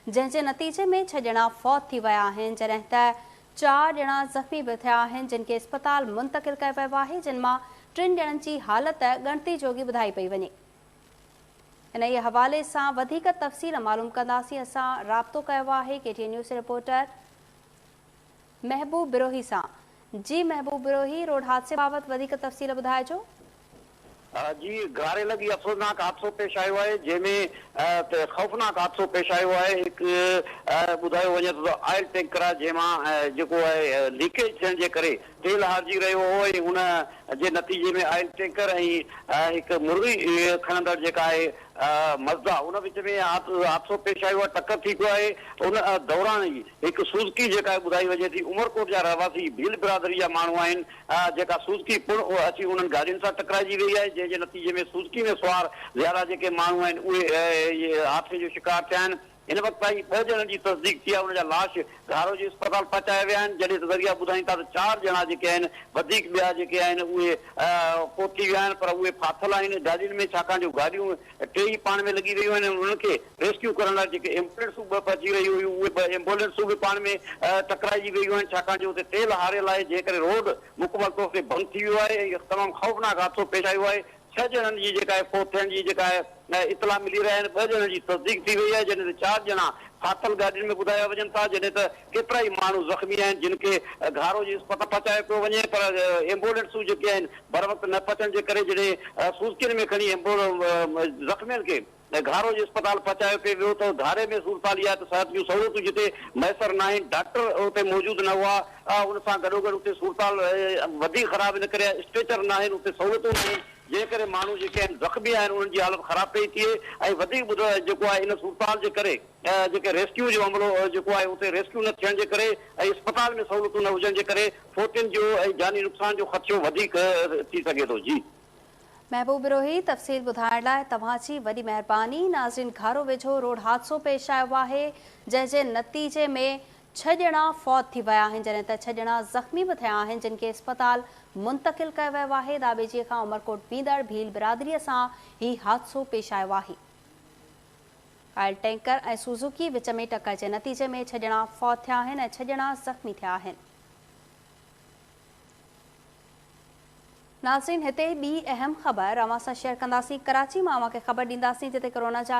جنهن جي نتيجي ۾ 6 ڄڻا فوت ٿي ويا آهن، جڏهن ته 4 ڄڻا زخمي به ٿيا آهن، جن کي اسپتال منتقل ڪيو ويو آهي، جن مان 3 ڄڻن جي حالت ڳڻتي جوڳي ٻڌائي پئي وڃي. انهيء حوالي سان وڌيڪ تفصيل معلوم ڪنداسين، اسان رابطو ڪيو آهي K T N news reporter Mehboob Brohi سان. جي محبوب بروهي، روڊ حادثي بابت وڌيڪ تفصيل ٻڌائجو. جي گهاري لڳي افسوسناڪ حادثو پيش آيو آهي جنهن ۾ خوفناڪ حادثو پيش آيو آهي هڪ ٻڌايو وڃي ٿو ته آئل ٽينڪر آهي جنهن مان جيڪو آهي ليڪيج ٿيڻ جي ڪري تيل هارجي رهيو هو ۽ ان جي نتيجي ۾ آئل ٽينڪر ۽ هڪ مرغي کڻندڙ جيڪا آهي مزدا ان وچ ۾ حادثو پيش آيو آهي ٽڪر ٿي پيو آهي ان دوران ئي هڪ سوزڪي جيڪا آهي ٻڌائي وڃي ٿي عمرڪوٽ جا رهواسي ڀيل برادري جا ماڻهو آهن جيڪا سوزڪي پڻ اچي انهن گاڏين سان ٽڪرائجي وئي آهي جنهن جي نتيجي ۾ سوزڪي ۾ سوار زياده جيڪي ماڻهو آهن اهي حادثي جو شڪار ٿيا آهن. هن وقت تائين 2 ڄڻن جي تصديق ٿي آهي ان جا لاش گهارو جي اسپتال پهچايا ويا آهن جڏهن ته ذريعا ٻڌائين ٿا ته 4 ڄڻا جيڪي آهن وڌيڪ ٻيا جيڪي آهن اهي فوت ٿي ويا آهن پر اهي ڦاٿل آهن گاڏين ۾ ڇاڪاڻ جو گاڏيون ٽي ئي پاڻ ۾ لڳي ويون آهن ۽ انهن کي ريسڪيو ڪرڻ لاء جيڪي ايمبولينسون 2 پهچي رهيون هيون اهي 2 ايمبولينسون به پاڻ ۾ ٽڪرائجي ويون آهن ڇاڪاڻ جو اتي تيل هاريل آهي جنهن ڪري روڊ مڪمل طور تي بند ٿي ويو آهي ۽ تمام خوفناڪ حادثو پيش آيو آهي. 6 ڄڻن جي جيڪا آهي فوت ٿيڻ جي جيڪا آهي اطلاع ملي رهيا آهن، 2 ڄڻن جي تصديق ٿي وئي آهي جڏهن ته 4 ڄڻا ڦاٿل گاڏين ۾ ٻڌايا وڃن ٿا جڏهن ته ڪيترائي ماڻهو زخمي آهن جن کي گهارو جي اسپتال پهچايو پيو وڃي پر ايمبولينسون جيڪي آهن بروقت نه پهچڻ جي ڪري جڏهن سوزڪين ۾ کڻي زخمين کي گهارو جي اسپتال پهچايو پئي ويو ته گهاري ۾ صورتحال اها آهي ته صحت جون سهولتون جتي ميسر ناهن، ڊاڪٽر اتي موجود نه هئا، ان سان گڏوگڏ اتي صورتحال وڌيڪ خراب ان ڪري آهي اسٽريچر ناهن، اتي سهولتون ناهن، جنهن ڪري ماڻهو جيڪي آهن زخمي آهن انهن جي حالت خراب پئي ٿئي ۽ وڌيڪ ٻڌو جيڪو آهي ان صورتحال جي ڪري جيڪي ريسڪيو جو عملو جيڪو آهي اتي ريسڪيو نه ٿيڻ جي ڪري ۽ اسپتال ۾ سهولتون نه هجڻ جي ڪري فوتين جو ۽ جاني نقصان جو خدشو وڌيڪ ٿي سگهي ٿو. جي. محبوب بروهي تفصيل ٻڌائڻ لاء توهان جي وڏي مهرباني. ناظرين گهارو ويجهو روڊ حادثو پيش آيو آهي جنهن جي نتيجي ۾ 6 ڄڻا فوت ٿي ويا آهن جڏهن ته 6 ڄڻا زخمي به ٿيا آهن جن کي اسپتال منتقل ڪيو ويو آهي داٻيجي کان عمرڪوٽ ويندڙ ڀيل برادري سان هي حادثو پيش آيو آهي. آئل ٽينڪر ۽ سوزوڪي وچ ۾ ٽڪر جي نتيجي ۾ 6 ڄڻا فوت ٿيا آهن ۽ 6 ڄڻا زخمي ٿيا آهن. ناظرين هتي ٻي اهم خبر اوهان سان شيئر ڪنداسين ڪراچي مان اوهان کي خبر ڏينداسين جتي ڪورونا جا.